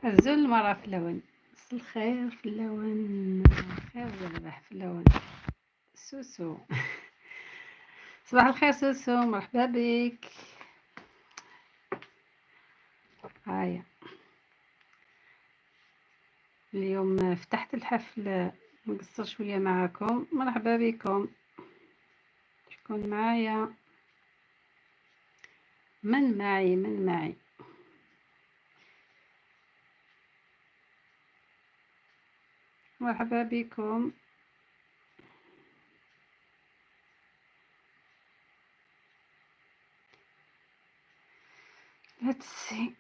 الزول مرة في اللون، الخير في اللون، خير والربح في اللون. سوسو صباح الخير سوسو، مرحبا بك. هايا اليوم فتحت الحفل نقصر شوية معاكم. مرحبا بكم، شكون معايا؟ من معي؟ من معي؟ مرحبا بكم. Let's see.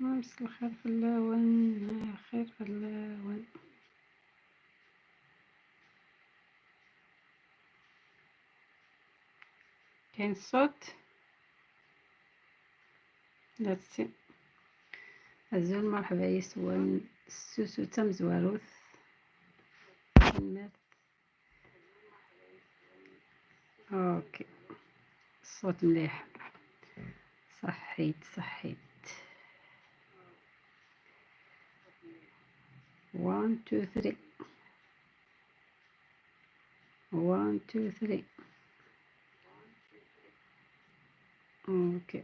أمس الخير في اللون، خير في اللون. كاين الصوت؟ Let's see. الزول مرحبا يسون سوسو تم زواروث. okay الصوت مليح، صحيت صحيت. 1 2 3 1 2 3. okay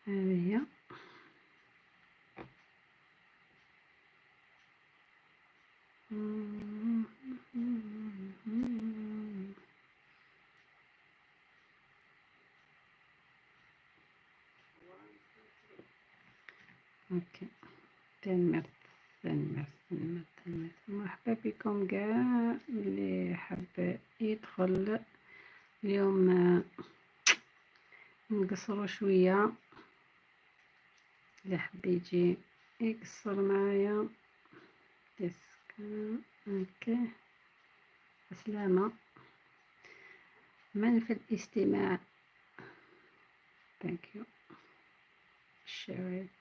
هذه هي. okay تنمرت تنمرت تنمرت تنمرت. مرحبا بكم كاع اللي حاب يدخل اليوم. نقصرو شوية، اللي حب يجي يقصر معايا. okay سلامة. من في الاستماع؟ thank you share it.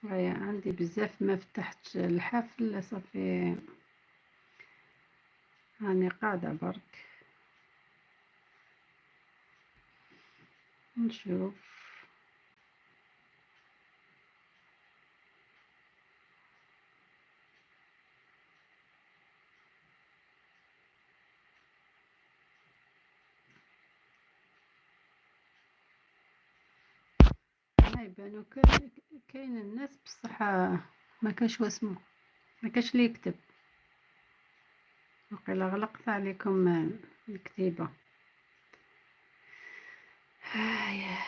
هيا عندي بزاف ما فتحتش الحفل، صافي راني قاعدة برك نشوف. يبانو كاين الناس بصح ما كاش واسمو، ما كاش اللي يكتب. وقيلا غلقت عليكم الكتيبة. هايا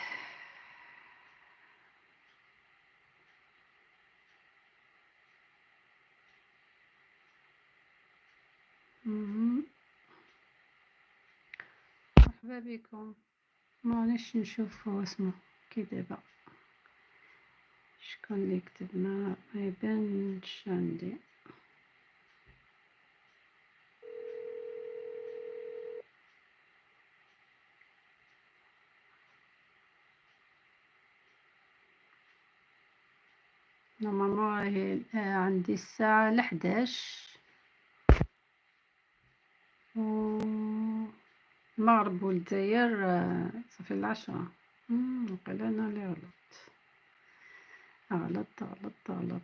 مرحبا بكم. مانيش نشوف واسمو كي دابا شكون اللي كتب، ما يبانش عندي. normalement راهي عندي الساعة 11 و المغرب والجزائر صافي 10. وقيلا انا اللي غلطت غلط غلط غلط.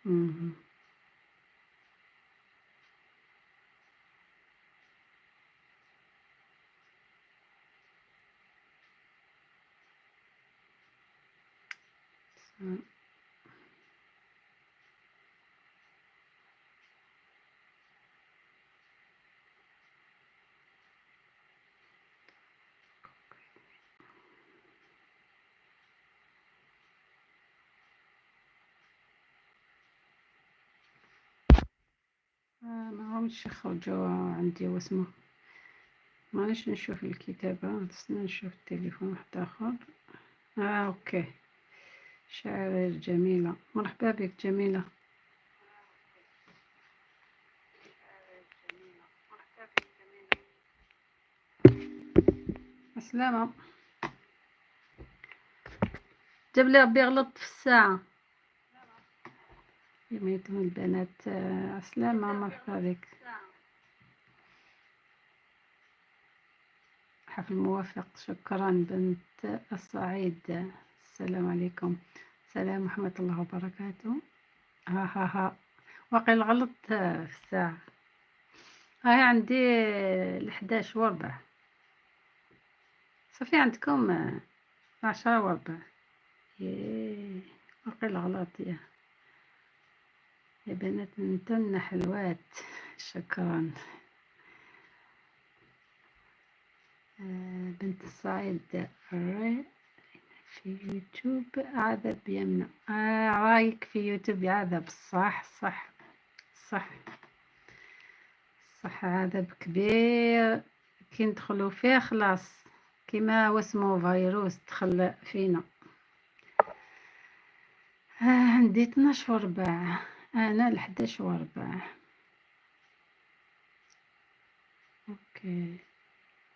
مهم. ما همش يخرجوا عندي واسمه، مانيش نشوف الكتابة، نستنى نشوف التليفون واحد آخر. OK، شاعرة جميلة، مرحبا بك جميلة. السلامة. جاب لي ربي غلط في الساعة. يميتهم البنات. السلامة، مرحبا بك. حفل موفق، شكرا بنت الصعيد. السلام عليكم. السلام ورحمة الله وبركاته. ها ها ها، واقع غلط في الساعة. هاي عندي 11:15، صافي عندكم 10:15. ياه، واقع الغلط يا بنات، انتن حلوات. شكرا. بنت الصعيد في يوتيوب عذاب يمنى. رايك في يوتيوب عذاب. صح صح صح صح، عذاب كبير كي ندخلو فيه خلاص، كيما واسمو فيروس دخل فينا. عندي 12:15، أنا 11:15. OK،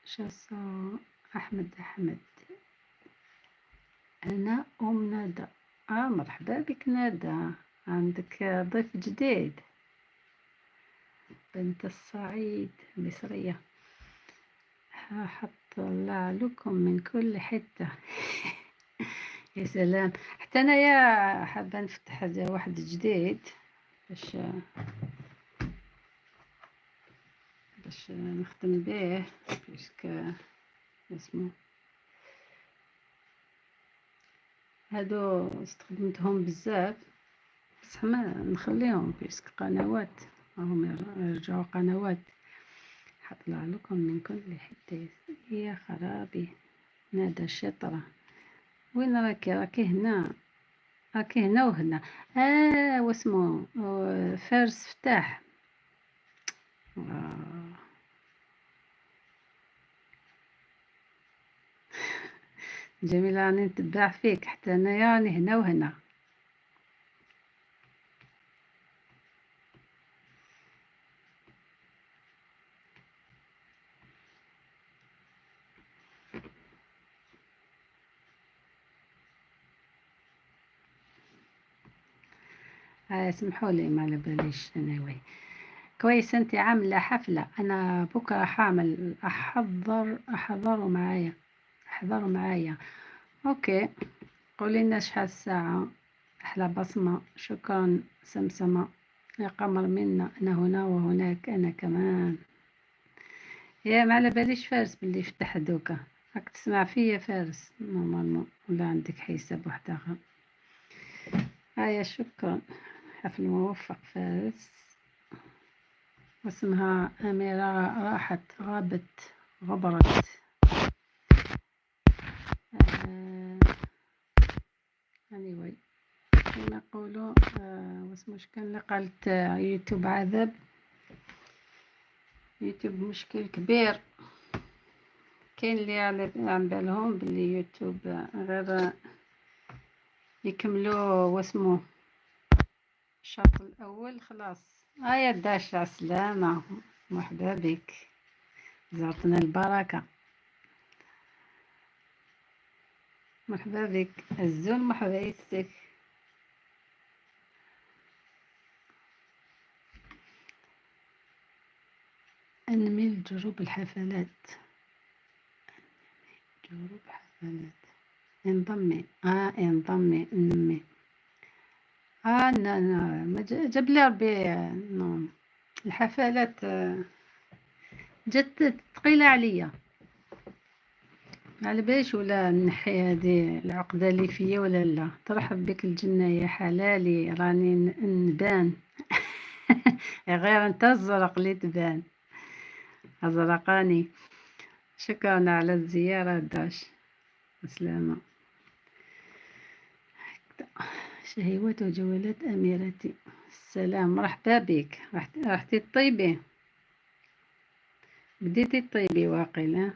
شاسو أحمد أحمد. أنا أم ندى. مرحبا بك ندى، عندك ضيف جديد، بنت الصعيد مصرية. حطلع لكم من كل حتة. يا سلام، حتى أنا يا حابة نفتح واحد جديد باش نخدم به، puisque اسمو هادو استخدمتهم بزاف، بصح ما نخليهم puisque قنوات راهم يرجعوا قنوات. حطلع لكم من كل حتة. يا خرابي، ندى شطرة، وين راكي؟ راكي هنا، راكي هنا وهنا. واسمو فارس فتاح. جميلة، راني نتبع فيك حتى انايا، راني هنا وهنا. اسمحوا لي ما على باليش. anyway. كويس، انت عاملة حفلة. انا بكرة حاعمل، احضروا معايا، احضروا معايا. OK، قولي لنا شحال الساعة. احلى بصمة، شكرا سمسمة. يا قمر منا، انا هنا وهناك، انا كمان. يا ما على باليش فارس باللي فتح دوكا، راك تسمع فيا فارس normalement، ولا عندك حساب واحد اخر؟ هيا شكرا، حفل موفق فارس. واسمها أميرة، راحت غابت غبرت. Anyway. كما يقولوا، واسمو شكون اللي قالت، يوتيوب عذاب، يوتيوب مشكل كبير. كاين اللي على بالهم باللي يوتيوب غير يكملوا واسمو الشرط الأول خلاص. هيا داش، على السلامة، مرحبا بك، زرتنا البركة. مرحبا بك الزول، مرحبا يستك. أنمي الجروب الحفلات، جروب حفلات. انضمي، انضمي، انمي. لا لا، ما جاب لي ربي. Non، الحفلات جات ثقيلة عليا، ما على باليش ولا نحي هذه العقدة اللي فيا ولا لا. ترحب بك الجنة يا حلالي، راني نبان. غير انت الزرق اللي تبان، ازرقاني. شكرا على الزيارة داش، سلامة. شهيوات وجولات أميرتي، السلام، مرحبا بك. رحتي طيبي، بديتي طيبي واقيلا؟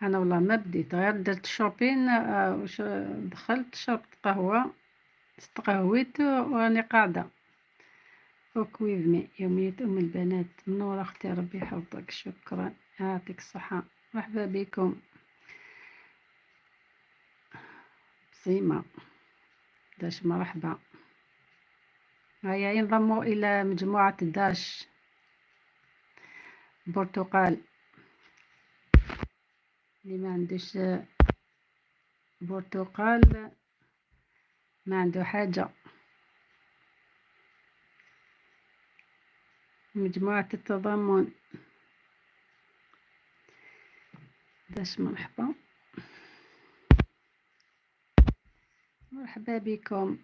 انا والله ما بديت، غير درت shopping، دخلت شربت قهوة، استقهويت وراني قاعدة. وكويفمي يومية ام البنات، منورة اختي، ربي يحفظك، شكرا، يعطيك الصحة، مرحبا بكم. بسيمة داش، مرحبا. هيا ينضموا الى مجموعة داش برتقال، اللي ما عندوش برتقال ما عنده حاجة. مجموعة التضامن داش، مرحبا، مرحبا بكم.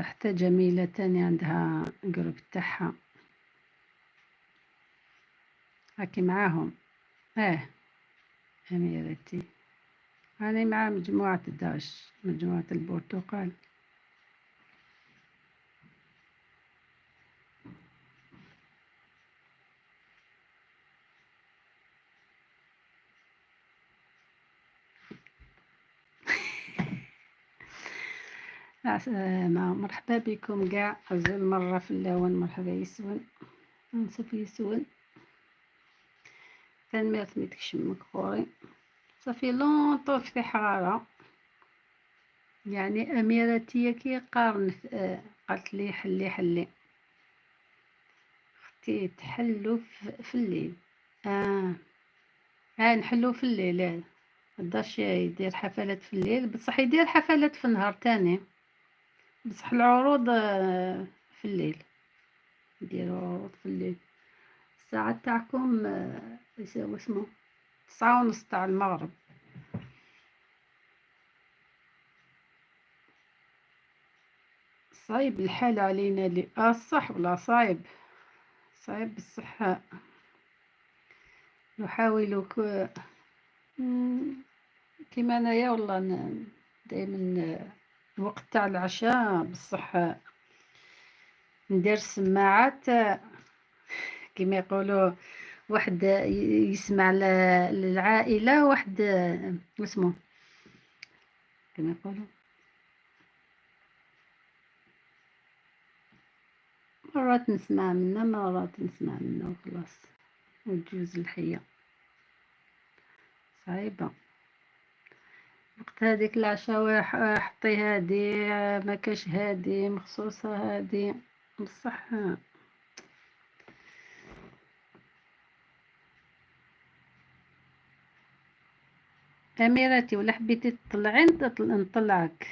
حتى جميلة تاني عندها groupe تاعها، راكي معاهم؟ أميرتي، أنا مع مجموعة داش، مجموعة البرتقال. مرحبا بكم كاع. أزول مرة في اللون، مرحبا يسون، نصف يسون. تنميرت ميتكشمك خوري، صافي لونطو في حرارة. يعني أميرتي كي قارن، قالت لي حلي حلي اختي، تحلو في الليل. نحلو في الليل. مقدرش يدير حفلات في الليل، بصح يدير حفلات في النهار تاني، بصح العروض في الليل، يديروا عروض في الليل. الساعة تاعكم واسمو 9:30 تاع المغرب. صعيب الحال علينا اللي صح ولا صعيب؟ صعيب، بصح نحاول. كيما انايا والله دايما الوقت تاع العشاء، بصح ندير السماعات كيما يقولوا، واحد يسمع للعائلة، واحد اسمه كما يقولوا. مرات نسمع منا، مرات نسمع منا وخلاص، وتجوز الحية صعيبة. وقت هذيك العشاء حطي هادي، ما كاش هادي مخصوصة هادي، بصح أميرتي ولا حبيتي تطلعي نطلعك،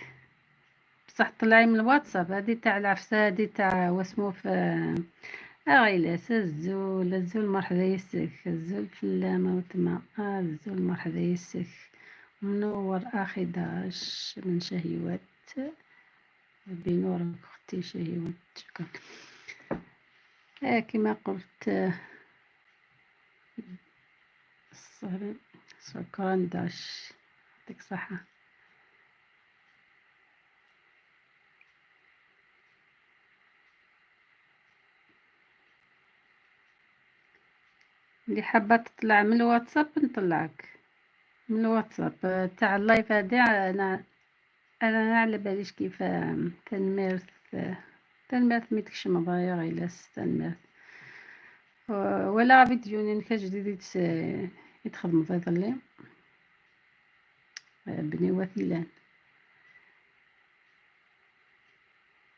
بصح طلعي من الواتساب. هادي تاع العفسة، هادي تاع واسمو في غيلاس. الزول، الزول مرحبا يسك، الزول في اللامة وتما. الزول مرحبا يسك، منور أخي داش من شهيوات، بنورك أختي شهيوات، شكرا. كما قلت الصهر، شكرا داش، يعطيك الصحة. اللي حابة تطلع من الواتساب نطلعك من الواتساب تاع ال live هادي. انا على باليش كيف تنميرت، تنميرت ميتكش مضايا غيلاس تنميرت ولا فيديو نكا جديد يدخل مضيض لي بني وثيلان.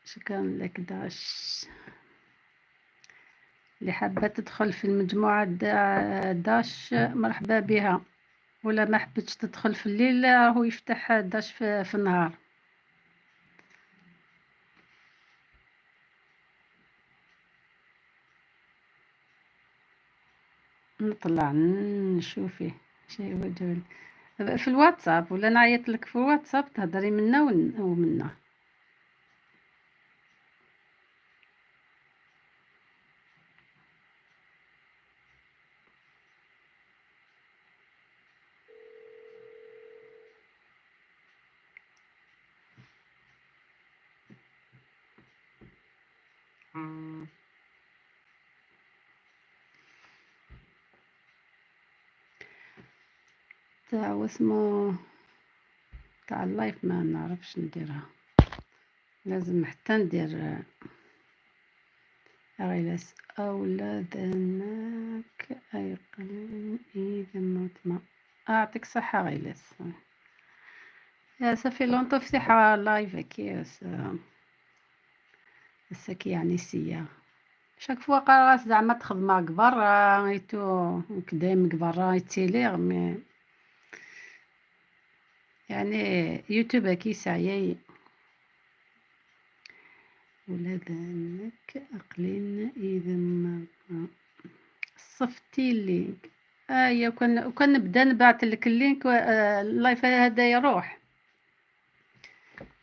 شكرا لك داش. اللي حابة تدخل في المجموعة داش مرحبا بها، ولا ما حبتش تدخل في الليل راهو يفتح داش في النهار. نطلع نشوفي شيء وجه في الواتساب ولا نعيط لك في الواتساب تهضري منا ومنا. تاع واسمو تاع ال live ما نعرفش نديرها، لازم حتى ندير غيلاس أولادناك أيقلن إذا ما أعطيك صحة غيلاس. يا ça fait longtemps فتح live كي السكي يعني سيا chaque fois قراص زعما تخدم كبر ايتو كدايم كبر يتيليغ mais يعني يوتيوب كي سعيا ولادنك أقلين إذا ما صفتي ال link. يا كان نبدا نبعث لك ال link ال live هذا يروح.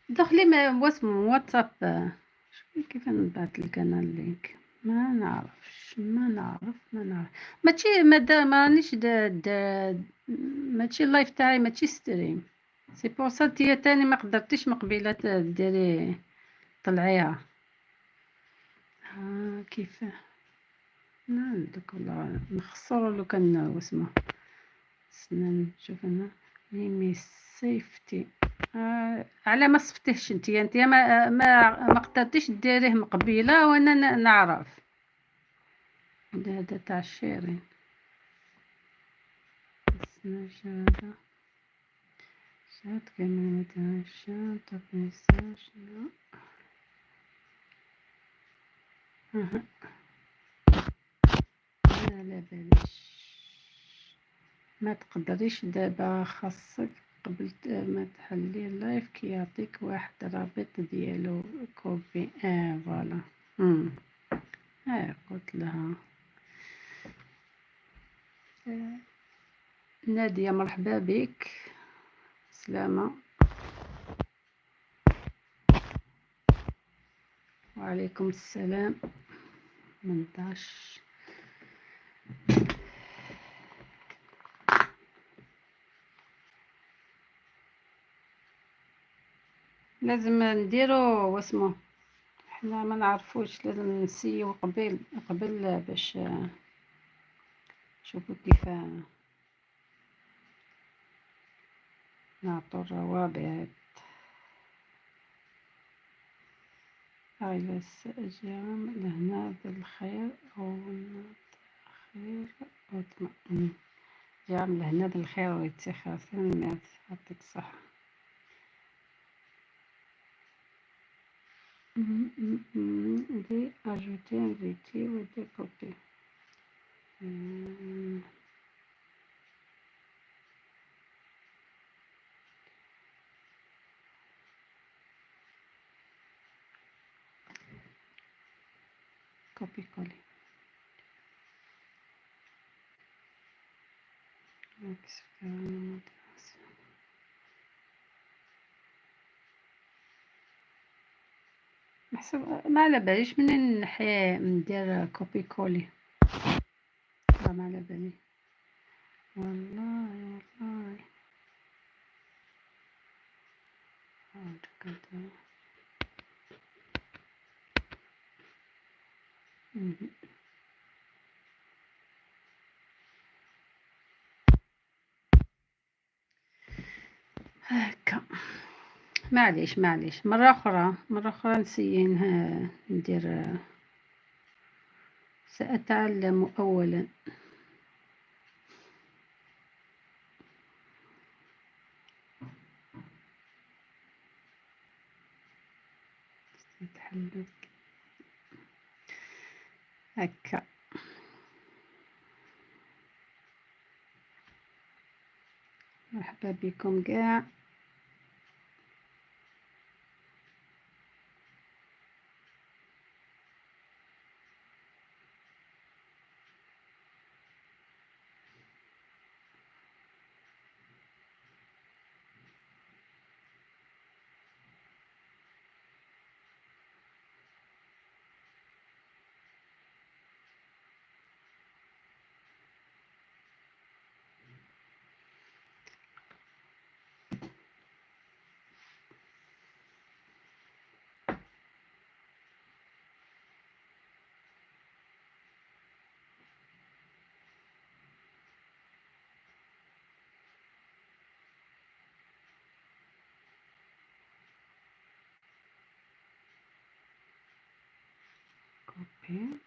دخلي ما واسمو واتساب. شوفي كيف نبعث لك انا ال link. ما نعرفش ما نعرف ما نعرف ماشي ما رانيش ماشي ال live تاعي ماشي stream. c'est pour ça نتيا تاني ما قدرتيش مقبله ديري طلعيها. ها كيف دوك والله نخسرو لو كان واسمو سنان. نشوف انا ميمي سيفتي على ما صفتيهش انتيا ما قدرتيش ديريه مقبله وانا نعرف هذا تاع الشيرين. هذا شات كمان شات شنو على باليش ما تقدريش دابا، خاصك قبل ما تحلي ال live كيعطيك واحد الرابط ديالو copier. voilà. قلت لها نادية مرحبا بك، سلامة. وعليكم السلام. 18 لازم نديرو واسمو حنا ما نعرفوش، لازم نسيو قبل باش نشوفو كيف نعطو الروابط. هاي جام لهنا بالخير او خير اطمئن. جام لهنا بالخير ويتخاف يعطيك الصحة. دي ajouter invité ou décopier. Copier coller. محسوب ما على باليش منين نحي ندير copier coller، ما على بالي والله والله. هكا معليش معليش، مرة أخرى مرة أخرى نسيي ندير. سأتعلم أولا. هكا مرحبا بكم كاع. Copy.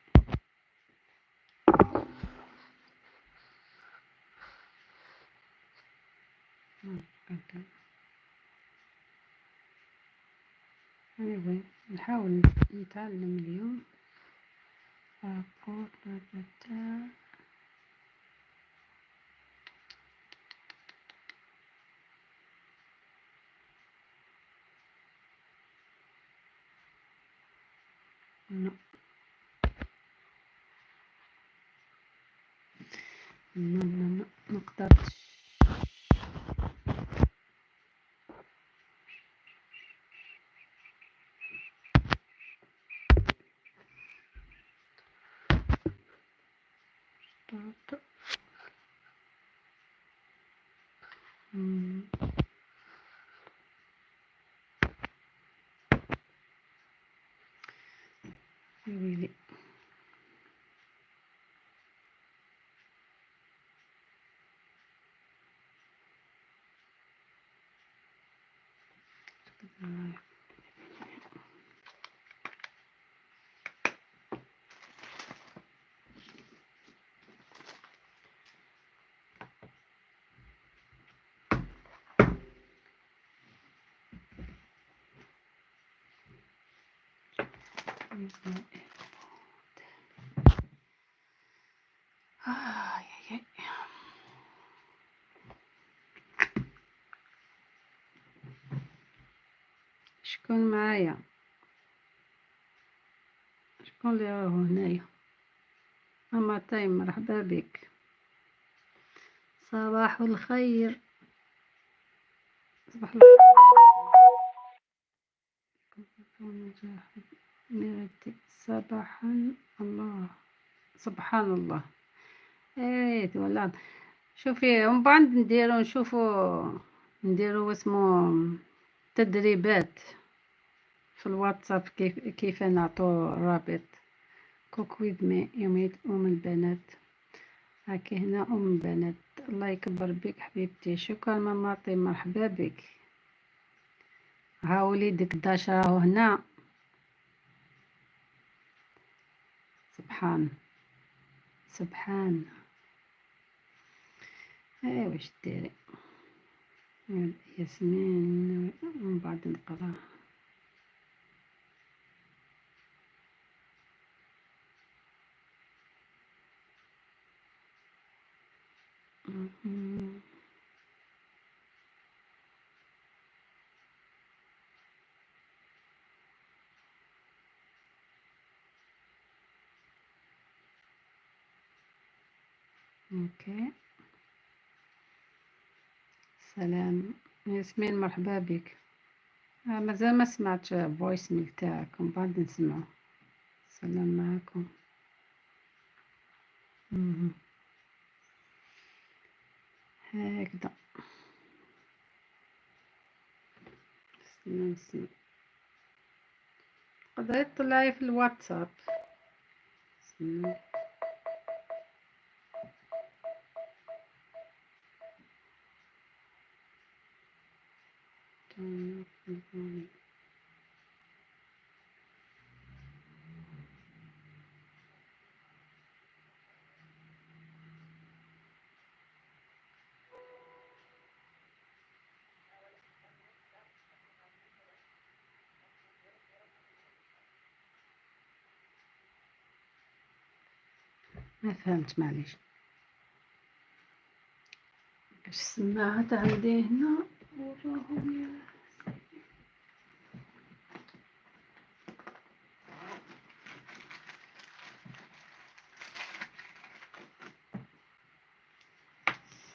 Anyway نحاول نتعلم اليوم. Rapport. Non. Non non non ما قدرتش. ويلي آه. شكون معايا؟ شكون اللي راهو هنايا؟ ماما تايم مرحبا بك، صباح الخير. صباح الخير. صباحا الله، سبحان الله. ايه ولا شوفي ومن بعد نديرو نشوفو نديرو اسمو تدريبات في الواتساب كيف نعطو الرابط. Cook with me يومية ام البنات. هاكي هنا ام البنات، الله يكبر بك حبيبتي. شكرا ماماتي، مرحبا بك. ها وليدك داش راهو هنا. سبحان سبحان. ايه واش ديري ياسمين؟ ومن بعد نقرا. OK سلام ياسمين، مرحبا بك. مازال ما سمعتش voice mail تاعك، ومن بعد نسمعه. سلام معكم. هكذا استنى نسمع. تقدري تطلعي في الواتساب. استنى. ما فهمت معليش. السماعات عندي هنا وراهم يا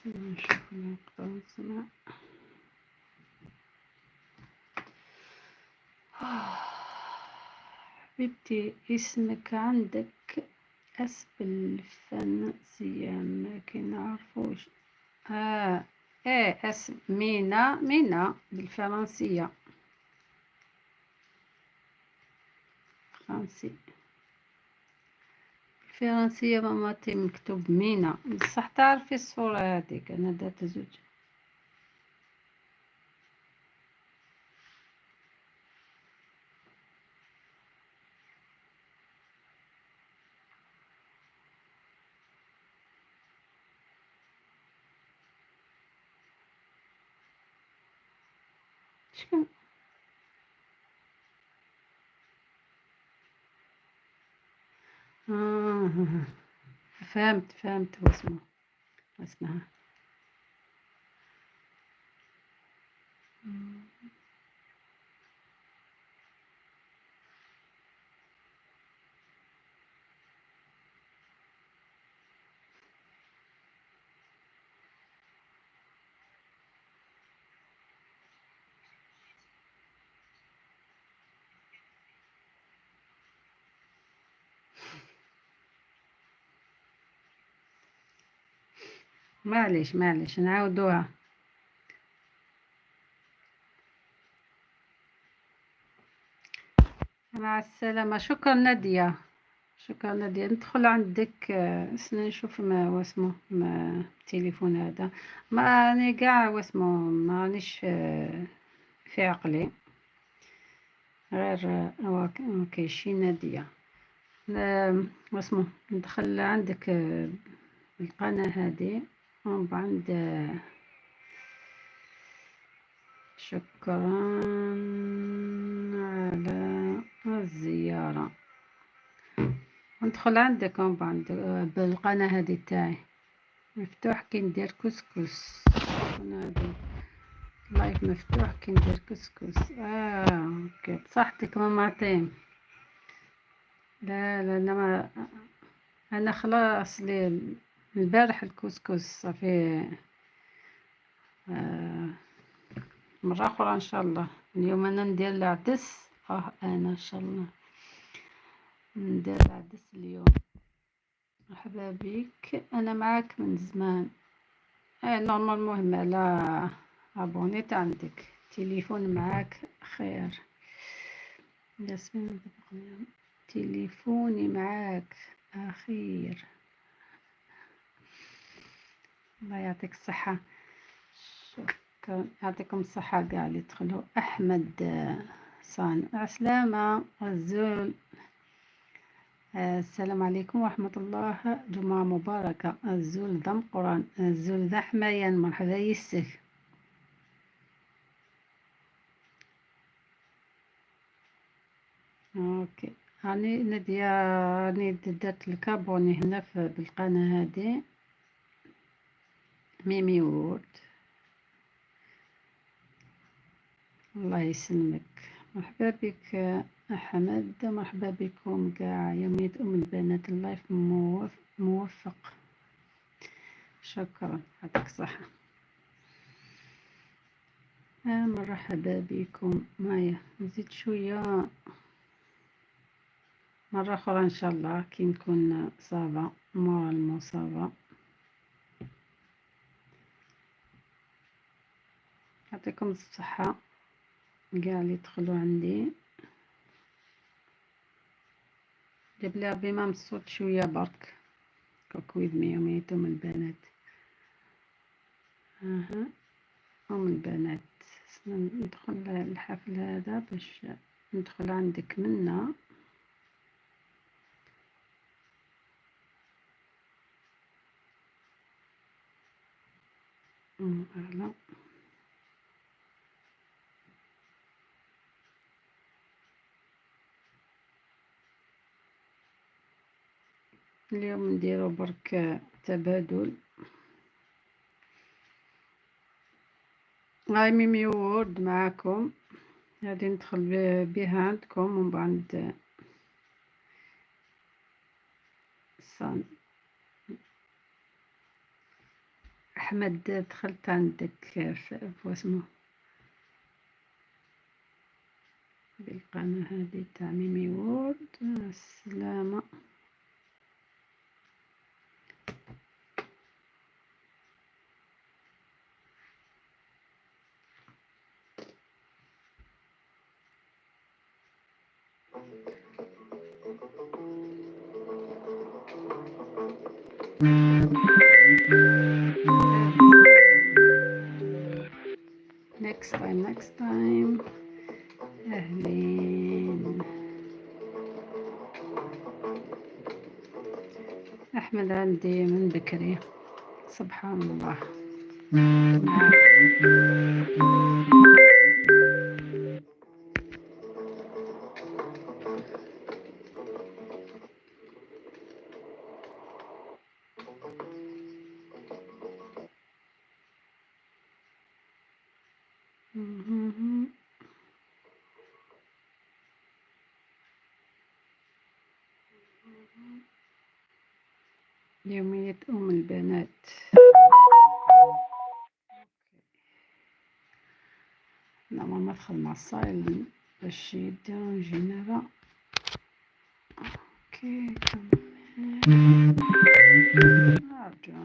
سيدي. نشوف نقدر نسمع. حبيبتي اسمك عندك اس بالفرنسية ما كنعرفوش. ايه اس مينا، مينا بالفرنسية، فرنسي الفرنسية ماماتي مكتوب مينا. بصح تعرفي الصورة هذيك انا درت زوج. شكون؟ آه. فهمت فهمت واسمه واسمها. معليش معليش نعاودوها. مع السلامة. شكرا نادية، شكرا نادية. ندخل عندك استنى نشوف ما واسمه ما التليفون هذا، ما راني كاع واسمه ما رانيش في عقلي غير OK شي نادية. واسمه ندخل عندك القناة هذه ومن بعد. شكرا على الزيارة. ندخل عندك ومن بعد بالقناة هذه تاعي مفتوح كي ندير كسكس. القناة هذه live مفتوح كي ندير كسكس. OK بصحتك ماما تيم. لا لا لا، ما انا خلاص لي البارح الكسكس صافي. مرة أخرى إن شاء الله. اليوم أنا ندير العدس. أنا إن شاء الله ندير العدس اليوم. مرحبا بك، أنا معاك من زمان. normalement على abonnيت عندك تليفون معاك خير. ياسمين تليفوني معاك أخير. الله يعطيك الصحة. شكرا، يعطيكم الصحة كاع اللي دخلوا. أحمد صان، عسلامة الزول. السلام عليكم ورحمة الله، جمعة مباركة. الزول ذم قرآن، الزول ذا حمايان، مرحبا يسك. OK راني نادية، راني درت لك abonné هنا في بالقناة هذه ميمي وورد. الله يسلمك. مرحبا بك أحمد، مرحبا بكم كاع. يومية أم البنات ال live موفق. شكرا، يعطيك الصحة. مرحبا بكم معايا. نزيد شوية مرة أخرى إن شاء الله كي نكون ça va moralement ça va. يعطيكم الصحة كاع اللي دخلوا عندي. جاب لي ربي ما الصوت شوية برك. كوكويد يومية أم البنات. أم البنات. ندخل الحفل هذا باش ندخل عندك منا. voilà. اليوم نديرو برك تبادل. هاي ميمي وورد معاكم، غادي ندخل بها عندكم ومن بعد صان. احمد دخلت عندك في واسمه بالقناة هذه تاع ميمي وورد. السلامة. Next time, next time. أهلين أحمد، عندي من بكري سبحان الله. معاك. يومية أم البنات. نعم ندخل مع الصايل باش يديرونجينا هذا. okay نرجع.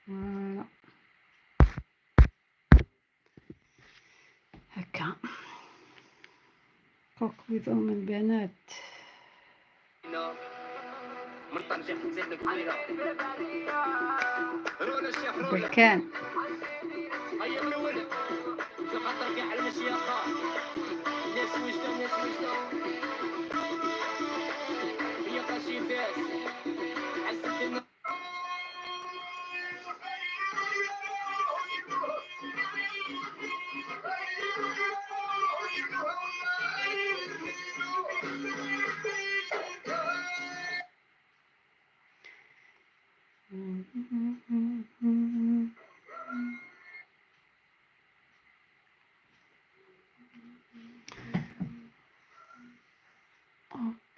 voilà هكا cook with أم البنات. بركان.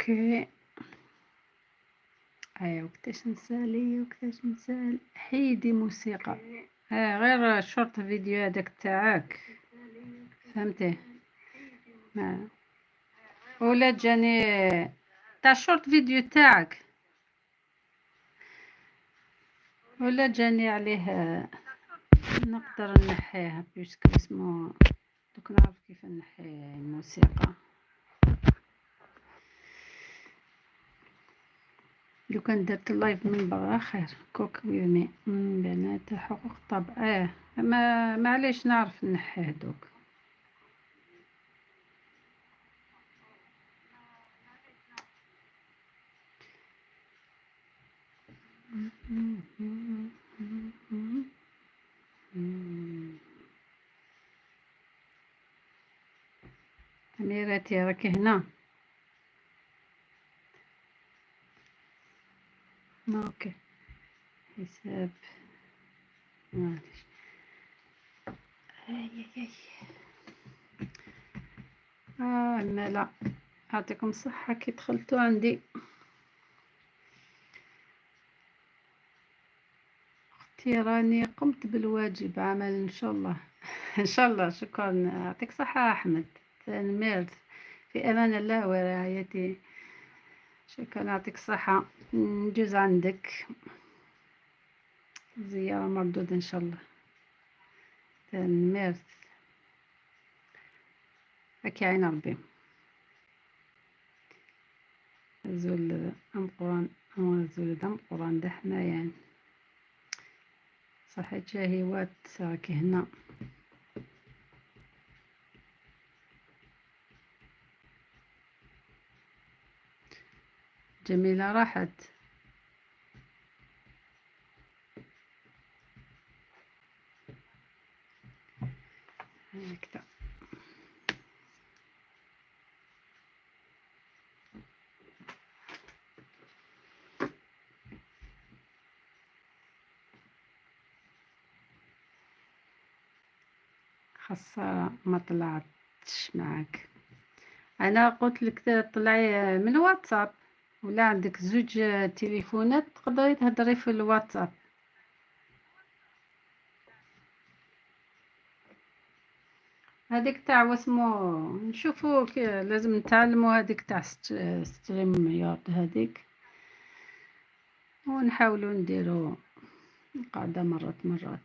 okay ايوا وقتاش نسالي وقتاش نسال. حيدي موسيقى غير short vidéo هذاك تاعك، فهمتي؟ ما ولا جاني تاع short vidéo تاعك ولا جاني عليه نقدر نحيها puisque اسمو دوك نعرف كيف نحي الموسيقى. لو كان درت ال live من برا خير. cook with me بنات حقوق الطبع. ما معليش نعرف نحيه دوك. أميرتي راكي هنا؟ okay حساب معليش. اي اي اي مالا يعطيكم الصحة كي دخلتوا عندي. اختي راني قمت بالواجب عمل ان شاء الله. ان شاء الله. شكرا، يعطيك صحة احمد تنميرت. في امان الله ورعايته. شكرا، يعطيك الصحة. نجوز عندك زيارة مردودة إن شاء الله. تنميرت هكي عين ربي. زول أم قران، زول دم قران دحنا يعني صحيت شهيوات راكي هنا. جميلة راحت. هكذا خسارة ما طلعتش معاك. أنا قلت لك طلعي من الواتساب، ولا عندك زوج تليفونات تقدري تهضري في الواتساب. هذيك تاع واسمو نشوفو لازم نتعلمو هذيك تاع StreamYard هذيك، ونحاولو نديرو قاعدة مرات مرات.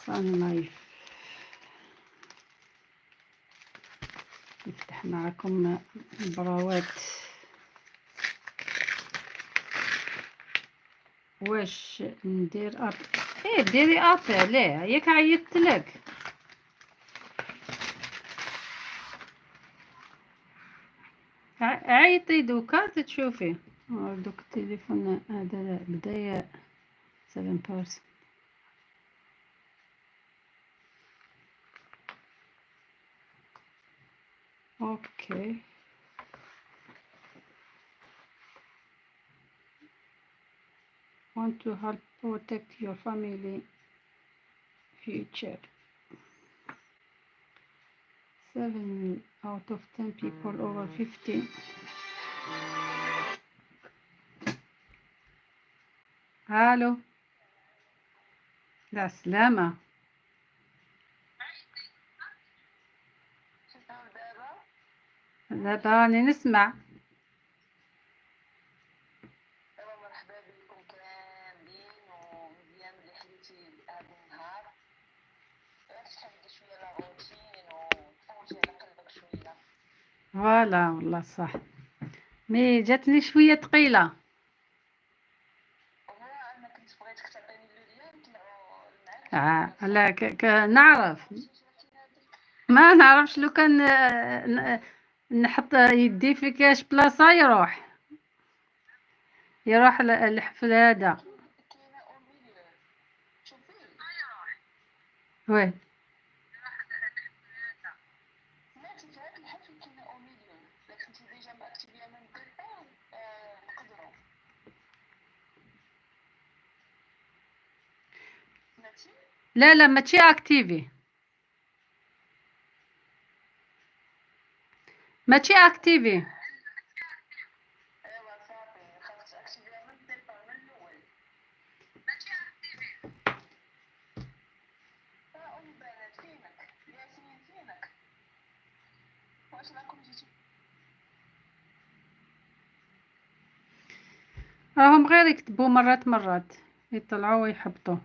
صان لايف نفتح معكم البراوات. واش ندير ايه ديري appel ليه ياك عيطت لك. عيطي دوكا تشوفي. دوك التليفون هذا بدا 7%. okay. Want to help protect your family future. 7 out of 10 people over 50. الو، لا سلامة. دابا راني نسمع. مرحبا بكم كاملين، ومزيان اللي حليتي هذا النهار باش تحيدي شوية la routine وتفوتي على قلبك شوية. voilà والله صح، mais جاتني شوية ثقيلة. هو انا كنت بغيتك تعطيني le lien نطلعو معاك. لا نعرف، ما نعرفش لو كان نحط يدي في كاش بلاصة يروح الحفل هذا. كاينه au milieu، شوفي. oui. سمعتي في هذا الحفل كاينه au milieu، الا كنتي déjà ماكتيفيا من ال départ نقدروا. سمعتي؟ لا لا، ماشي activé، ماشي activé. ايوا صافي، خاصك تاكتيفيها من ال départ، من الاول. ام بنات فينك ياسمين؟ فينك؟ واش راكم جيتو؟ راهم غير يكتبوا مرات مرات يطلعوا ويحبطوا.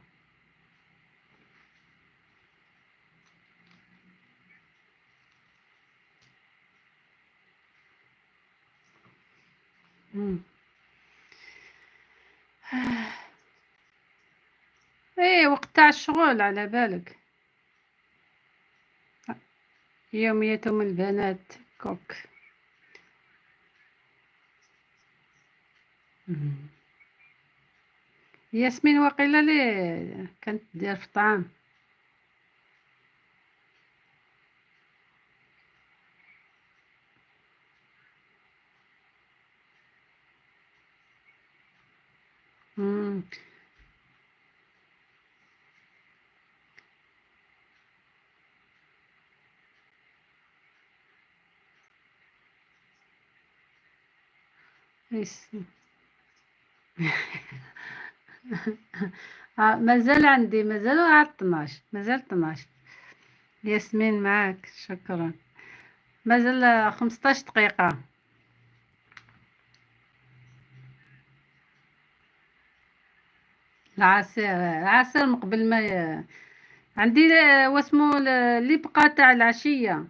ايه وقت تاع الشغل على بالك. يوميتهم البنات كوك. ياسمين وقيلة لي كانت دير في الطعام. مازال عندي، مازال على 12، مازال 12. ياسمين معاك، شكرا. مازال 15 دقيقة. العصير من قبل ما عندي واسمو اللي بقى تاع العشية.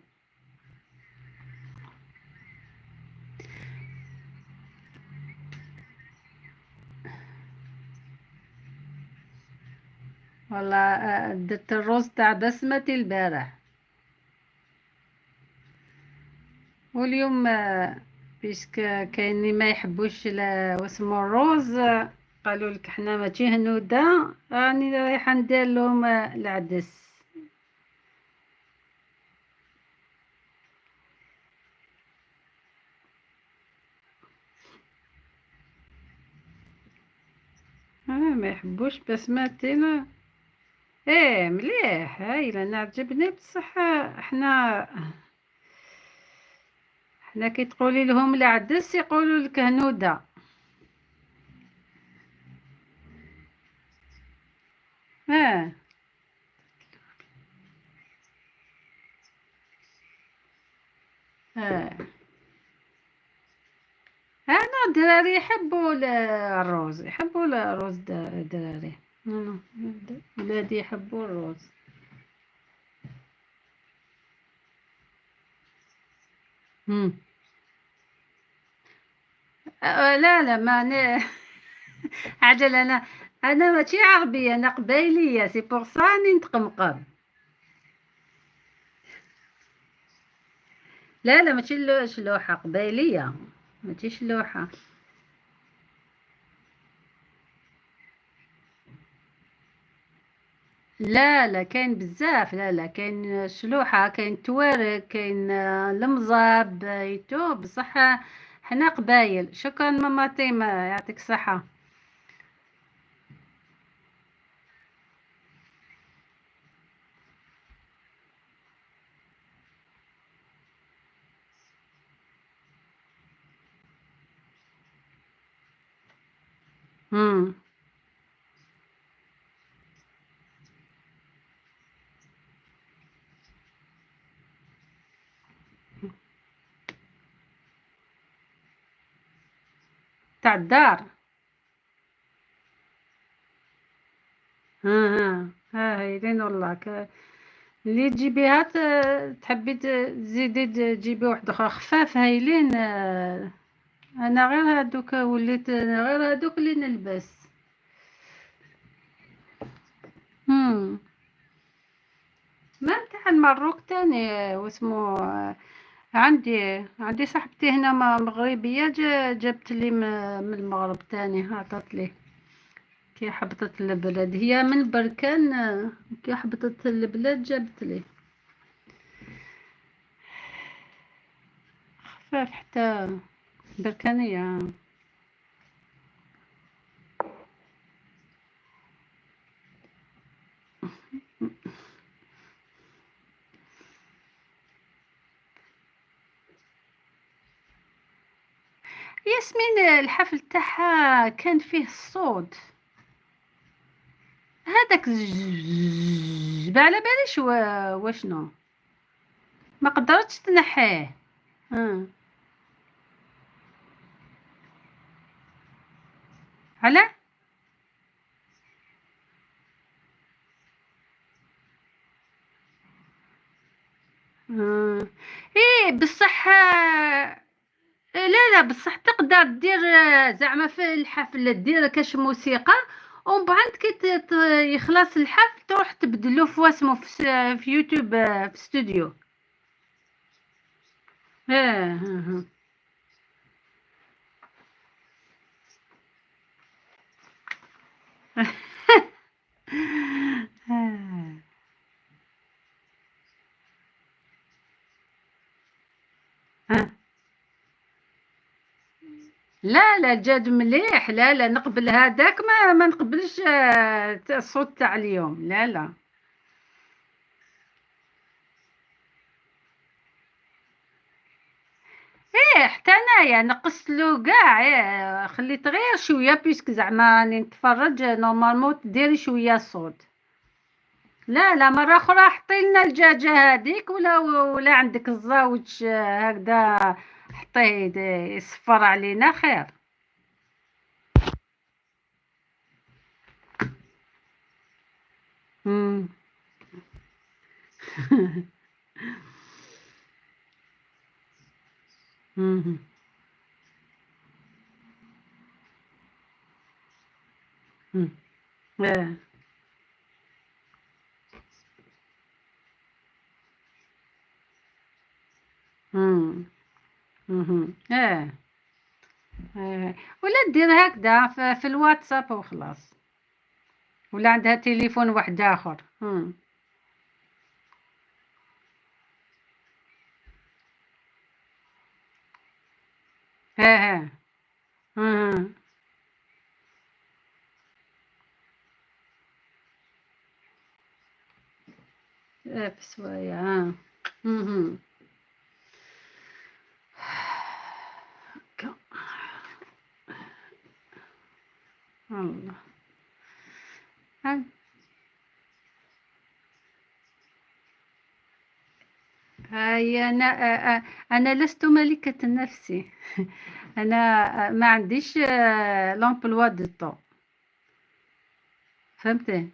والله درت الرز تاع بسمتي البارح، واليوم puisque كاين اللي ما يحبوش واسمو الروز، قالوا لك حنا ماشي هنوده، راني رايحة ندير لهم العدس. ما يحبوش بسمتي لا. ايه مليح هايل، انا عجبني. بصح حنا كي تقولي لهم العدس يقولوا لك هنوده. انا الدراري يحبوا الروز، يحبوا الروز الدراري. ولادي يحبوا الروز. لا لا، ما عجل. انا ماشي عربية، انا قبايليه، c'est pour ça راني نتقمقم. لا لا ماشي شلوحة، قبايلية ماشي شلوحة. لا لا كاين بزاف، لا لا كاين شلوحة، كاين توارق، كاين المزاب يتو، بصح حنا قبايل. شكرا ماما تيما، يعطيك الصحة. امم تاع الدار. ها ها ها هايلين والله. اللي تجيبيها تحبي تزيدي تجيبي واحدة أخرى خفاف هايلين. أنا غير هادوك وليت غير هادوك اللي نلبس. مم. ما تاع المروك تاني واسمو، عندي صاحبتي هنا مغربية، جابت لي من المغرب تاني، عطات لي كي حبطت البلاد، هي من بركان، كي حبطت البلاد جابت لي خفاف حتى بركانية. ياسمين الحفل تاعها كان فيه الصوت هذاك على باليش واشنو، ما قدرتش تنحيه. على ايه بصح، لا لا بصح تقدر دير زعما في الحفل دير كاش موسيقى، ومن بعد كي يخلص الحفل تروح تبدلو في واسمو في يوتيوب، في استوديو. اه لا لا جاد مليح، لا لا نقبل هذاك، ما نقبلش الصوت تاع اليوم. لا لا ايه حتى انايا نقصت له كاع، إيه خليت غير شوية puisque زعما راني نتفرج، normalement ديري شوية الصوت. لا لا مرة اخرى حطي لنا الدجاجة هذيك، ولا عندك الزاوج هكذا حطيه يصفر علينا خير. مم. مم. مم. آه. مم. مهم. اه. آه. ولا دير هكذا في الواتساب وخلاص، ولا عندها تليفون واحد اخر. اه اه. مم. اه في سوايع. اه. مهم. الله. هاي أنا لست ملكة نفسي. أنا ما عنديش l'emploi du temps، فهمتي؟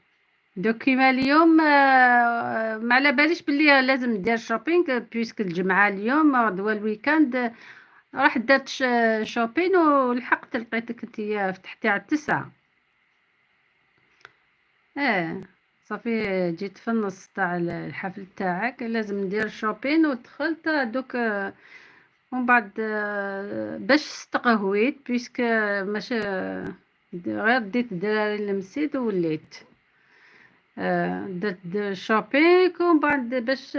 donc كيما اليوم ما على باليش بلي لازم ندير shopping، puisque الجمعة اليوم غدوة ال week-end، راح درت shopping ولحقت لقيتك انتيا فتحتي على 9. صافي جيت في النص تاع الحفل تاعك، لازم ندير shopping ودخلت دوك، ومن بعد باش استقهويت puisque ماشي غير ديت الدراري للمسيد ووليت درت shopping، ومن بعد باش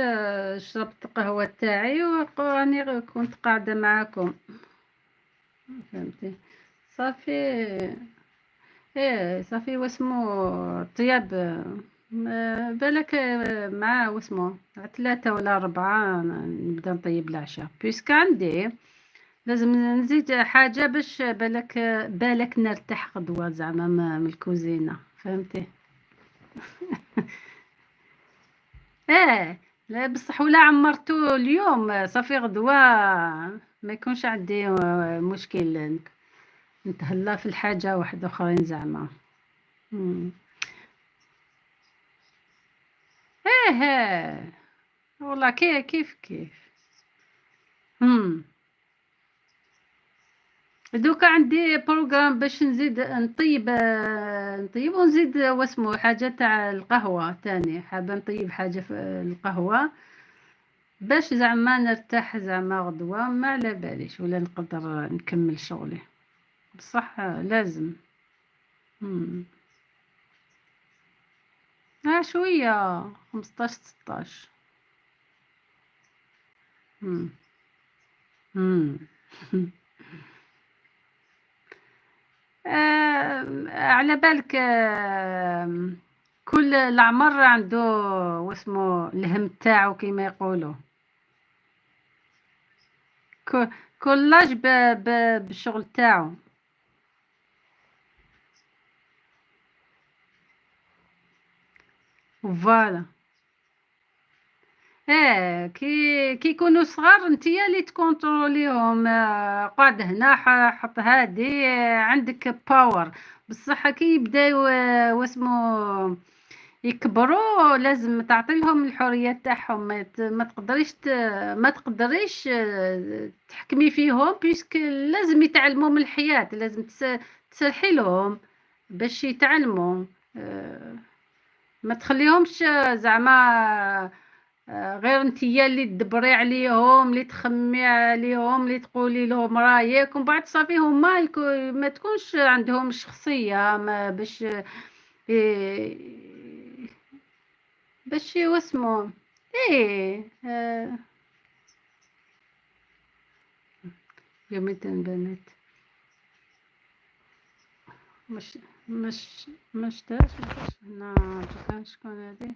شربت القهوة تاعي وراني كنت قاعدة معاكم، فهمتي؟ صافي ايه صافي واسمو طياب بالك مع واسمو 3 ولا 4 نبدا نطيب العشاء، puisque عندي لازم نزيد حاجة باش بالك نرتاح غدوة زعما من الكوزينة، فهمتي؟ ايه لا بصح ولا عمرتو اليوم صافي غدوة ما يكونش عندي مشكل، نتهلا في الحاجة واحد اخرين زعما. ايه والله كيف كيف. دوكا عندي programme باش نزيد نطيب ونزيد واسمو حاجة تاع القهوة تاني، حابة نطيب حاجة في القهوة باش زعما نرتاح زعما غدوة، ما على باليش ولا نقدر نكمل شغلي، بصح لازم. شوية 15 16. على بالك كل العمر عنده واسمو الهم تاعو كيما يقولوا، كل l'âge بالشغل تاعو. voilà ايه كي يكونوا صغار نتيا اللي تكونتروليهم، قعد هنا حط هادي، عندك power. بصح كي يبداو واسمو يكبروا لازم تعطي لهم الحرية تاعهم، ما تقدريش تحكمي فيهم، puisque لازم يتعلموا من الحياة، لازم تسرحي لهم باش يتعلموا، ما تخليهمش زعما غير نتيا اللي تدبري عليهم، اللي تخمي عليهم، اللي تقولي لهم رايك، ومن بعد صافي هما ما تكونش عندهم الشخصية ما باش باش واسمو ايه. يوميتين بنات مش مش مش داش هنا دوكا شكون هادي؟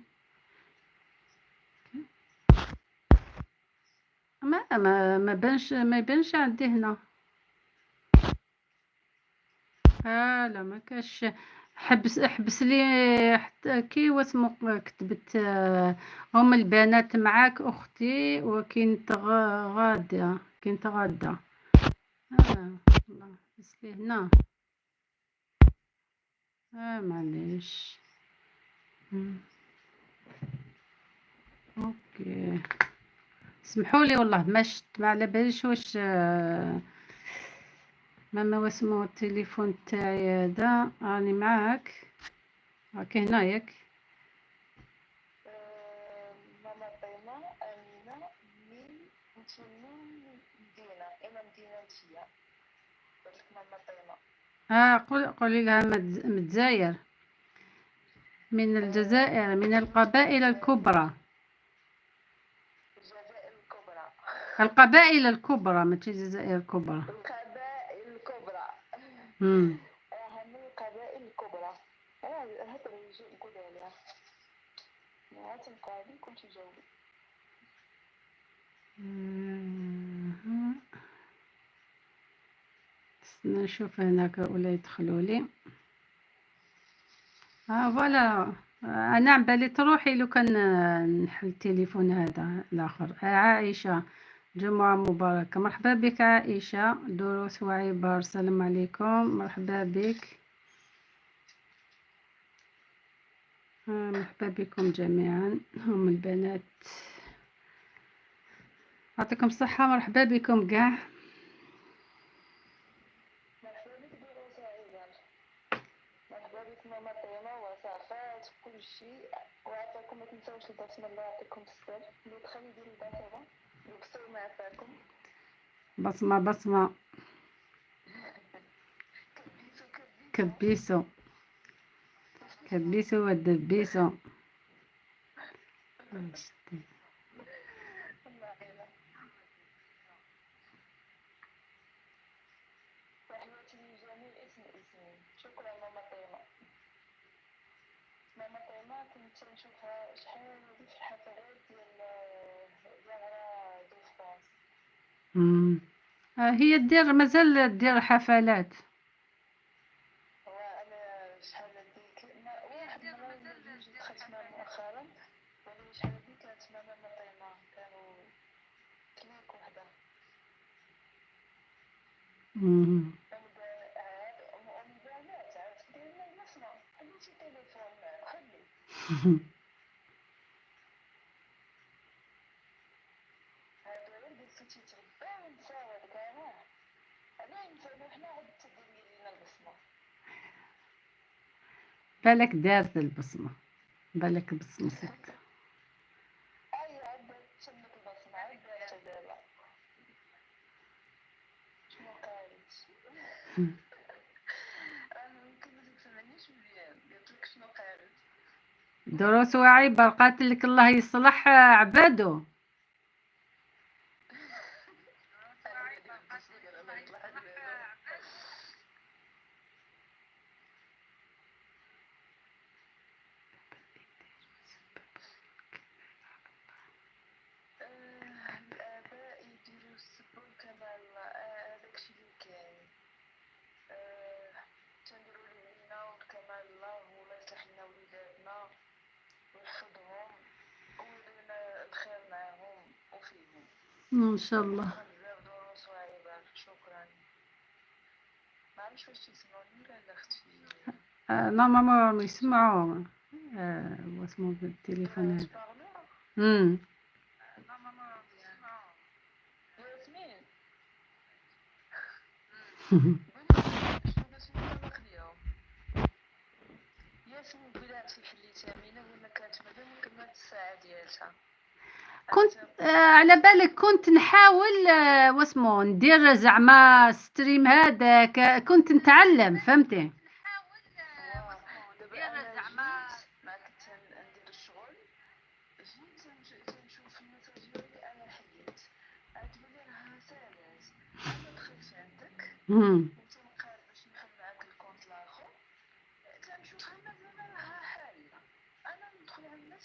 ما ما ما بانش، ما يبانش عندي هنا. لا ما كاش. حبس لي حتى كي واسمو كتبت هم البنات معاك اختي وكنت غاده، كنت غاده. الله حبس لي هنا. معليش. OK سمحوا لي والله ما شت، ما على باليش واش ما واسمو التليفون تاعي هذا. راني معاك، راكي هنا ياك؟ ماما طيمة أمينة، من انت من مدينة، أين مدينة انتيا؟ قلت لك ماما طيمة. قولي لها من الجزائر، من الجزائر، من القبائل الكبرى. الجزائر الكبرى. القبائل الكبرى، ماشي الجزائر الكبرى. القبائل الكبرى. من القبائل الكبرى. هذا يجي يقول عليها. تنقالي كنت جاوبي. استنى نشوف هناك ولا يدخلوا لي. voilà انا عم بالي تروحي لو كان نحل التليفون هذا الاخر. عائشة جمعة مباركة، مرحبا بك عائشة. دروس وعبر، السلام عليكم، مرحبا بك. مرحبا بكم جميعا، هم البنات يعطيكم الصحة، مرحبا بكم كاع. مرحبا بك دروس وعبر، مرحبا بك ماما طيمة وصفات كلشي، وعافاكم ما تنساوش البصمة، الله يعطيكم الستر، اللي دخل يدير البصمة البصمة عافاكم. بصمة بصمة. كبيسو كبيسو. كبيسو كبيسو ودبيسو. الله يعينك. تحياتي للجميع اسم اسمي. شكرا ماما طيمة. ماما طيمة كنت نشوفها شحال هادي في الحفلات ديال زهرة دو فرانس. مم. هي دير، مازال دير حفلات. هو انا شحال هادي واحد المرة ولا جوج دخلت معاها مؤخرا، ولكن شحال هادي كانت مع ماما طيمة، كانوا clique وحدة. مم. عاد ومبانات عاد ديرنا البصمة، خليتي التليفون معاك خلي. هادو غير جلسو تيتغداو ونساو هذاك، راه علاه نساو حنا عاد تديري لينا البصمة. بالك دارت البصمة، بالك بصمت. اي عاد تمت البصمة، عاد دارتها دابا. شنو قالت؟ راه يمكن ما تسمعنيش مزيان، قالت لك شنو قالت؟ دروس وعبر، قالت لك الله يصلح عبادو. انا اللي البصمة قال الله يصلح عبادو. الآباء يديروا السبل كما هذاك الشيء اللي كاين. آه، تنديروا اللي علينا والكمال الله، والله يصلح لنا وليداتنا ويحفظهم ويدير الخير معاهم وفيهم. ان شاء الله. شكرا بزاف دروس وعبر، شكرا. ما عرفتش واش تسمعوني ولا لا اختي. Normalement يسمعوا. واسمو بالتليفون هذا. haut-parleur. ياسمين، قولي شنو درتي في الطبق اليوم؟ ياسمين قولي عرفتي حليتها مينا ولا كانت مازال ما كملت الساعة ديالتها. كنت على بالك كنت نحاول واسمو ندير زعما stream هذاك، كنت نتعلم، فهمتي؟ واه دابا انا جيت مع كنت ندير الشغل، جيت تنشوف ال message ديالي انا حليت، عاد تقولي راها سالات. انا دخلت عندك وتنقال باش نحل معاك ال compte الاخر، تنشوفها مازال راها حالة، انا ندخل عندها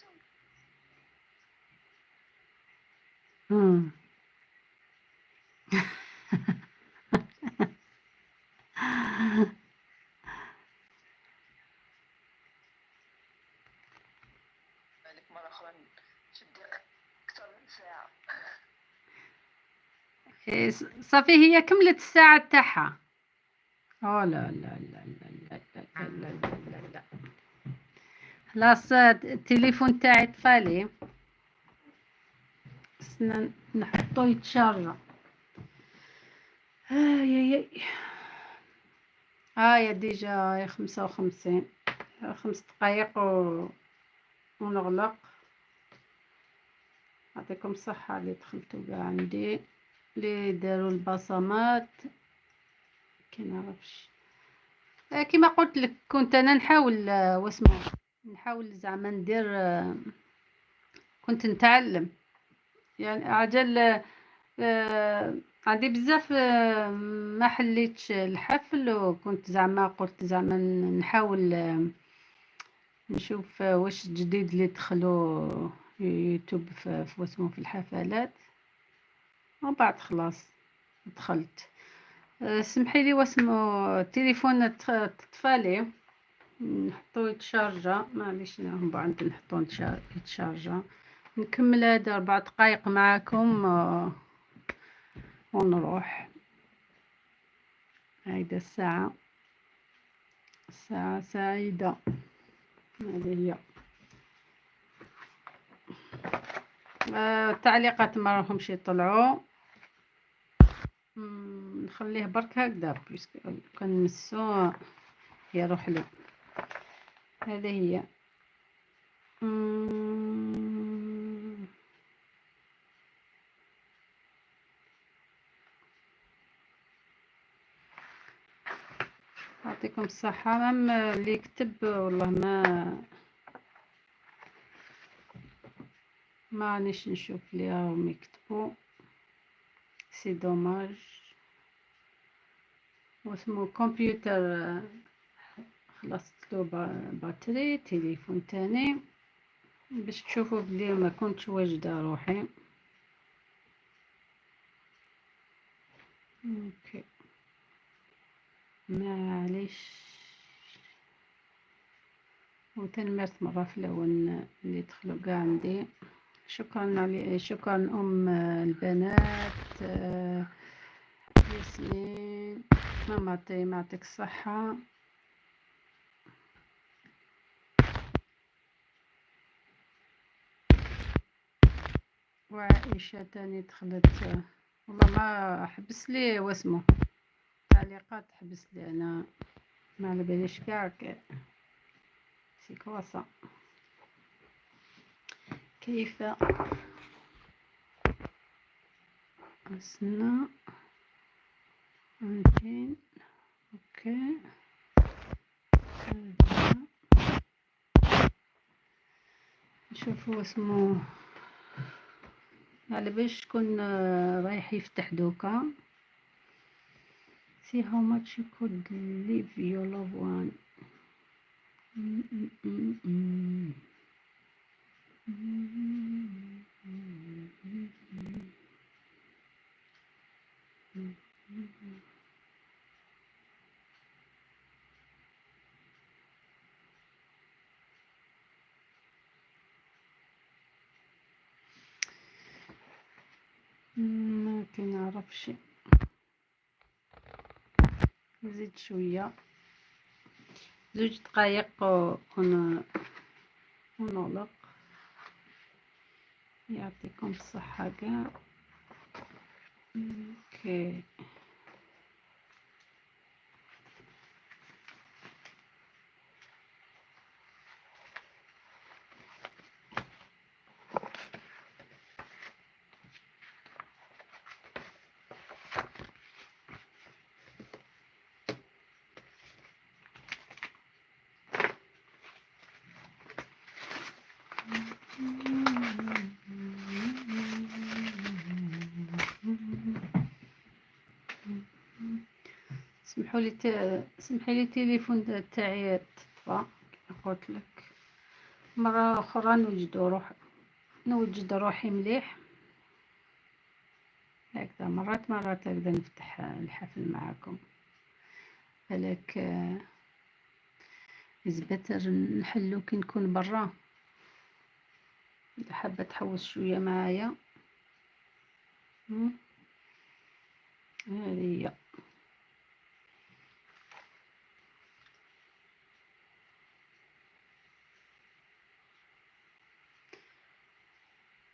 عليك مرة أخرى تشدي أكثر من ساعة. إيه، صافي هي كملت الساعة تاعها. أو لا لا لا لا لا لا لا لا لا لا. خلاص التليفون تاعي طفالي، خصنا نحطو يتشارجا. آي آي هاي déjà 55، 5 دقايق ونغلق. يعطيكم الصحة اللي دخلتوا كاع عندي، اللي داروا البصمات. كي نعرفش، كيما قلت لك كنت انا نحاول، واسمو نحاول زعما ندير، كنت نتعلم يعني عجل. عندي بزاف، ما حليتش الحفل، وكنت زعما قلت زعما نحاول، نشوف، واش الجديد اللي دخلوا يوتيوب في واسمو في الحفلات. ومن بعد خلاص دخلت. سمحي لي واسمو التليفون طفالي، نحطو يتشارجا، معليش من بعد نحطو يتشارجا. نكمل هذا 4 دقائق معاكم، ونروح. هيدا الساعة، الساعة سعيدة هذه هي. التعليقات ما راهمش يطلعوا، نخليه برك هكذا puisque كنمسو يروح لي. هذه هي. يعطيكم الصحة. même اللي كتب والله ما رانيش نشوف اللي راهم يكتبوا، c'est dommage. واسمو كمبيوتر خلصت له batterie، تليفون تاني باش تشوفوا بلي ما كنتش واجدة روحي. OK معليش. وتنمرت مرة في الأول اللي دخلوا قاع عندي. شكرا علي، شكرا أم البنات، ياسمين، ماما يعطيك الصحة. وعائشة تاني دخلت، والله ما حبس لي واسمه تعليقات، حبس لي أنا ما على باليش كاع c'est quoi ça. كيف أصنع 200؟ OK نشوفوا اسمه على باش شكون رايح يفتح دوكا. See how much you could leave your loved one. ما كنعرفش، نزيد شوية 2 دقائق ونغلق. يعطيكم الصحة كاع. OK سمحوا لي سمحي لي التليفون تاعي تطفى، قلت لك مرة أخرى نوجد روحي مليح هكذا. مرات مرات هكذا نفتح الحفل معاكم، بالك it's better نحلو كي نكون برا. إذا حابة تحوس شوية معايا. هذه هي.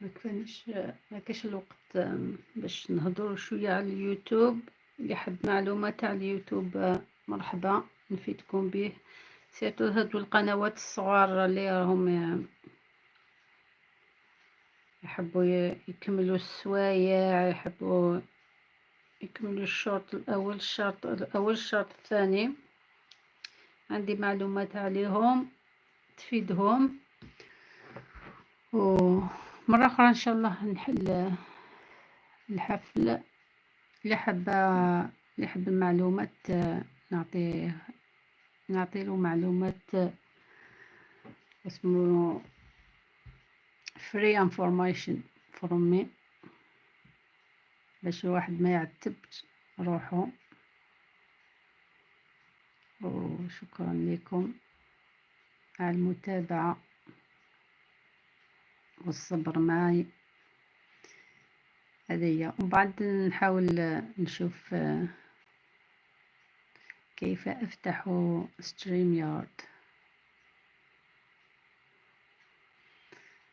ما كفانيش، ما كاش الوقت باش نهضروا شوية على اليوتيوب. اللي حب معلومات على اليوتيوب مرحبا نفيدكم به، surtout هادو القنوات الصغار اللي راهم يحبوا يكملوا السوايع، يحبوا يكملوا الشرط الأول، الشرط الأول، الشرط الثاني. عندي معلومات عليهم تفيدهم. ومرة أخرى إن شاء الله نحل الحفل. اللي يحب المعلومات نعطي له معلومات اسمه free information from me، باش الواحد ما يعتبش روحه. وشكرا لكم على المتابعة والصبر معي. هذه هي. ومن بعد نحاول نشوف كيف أفتح StreamYard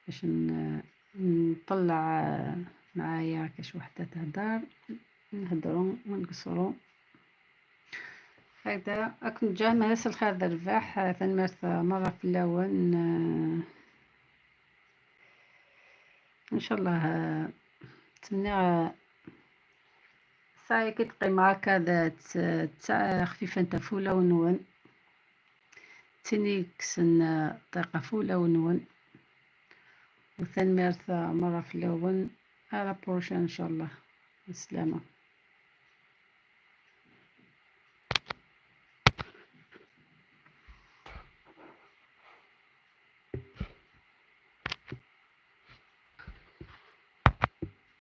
باش نطلع معايا كاش وحدة تهدر، نهدرو ونقصرو. هكذا أكون جا مهرس الخير الرباح ثنمرت مرة في الأول. إن شاء الله نتمنى ساعة كي تقيم هكا خفيفة نتا فولة ونون تيني كسن طيقة فولة ونون وثنمرت مرة في الأول. à la prochaine إن شاء الله. السلامة.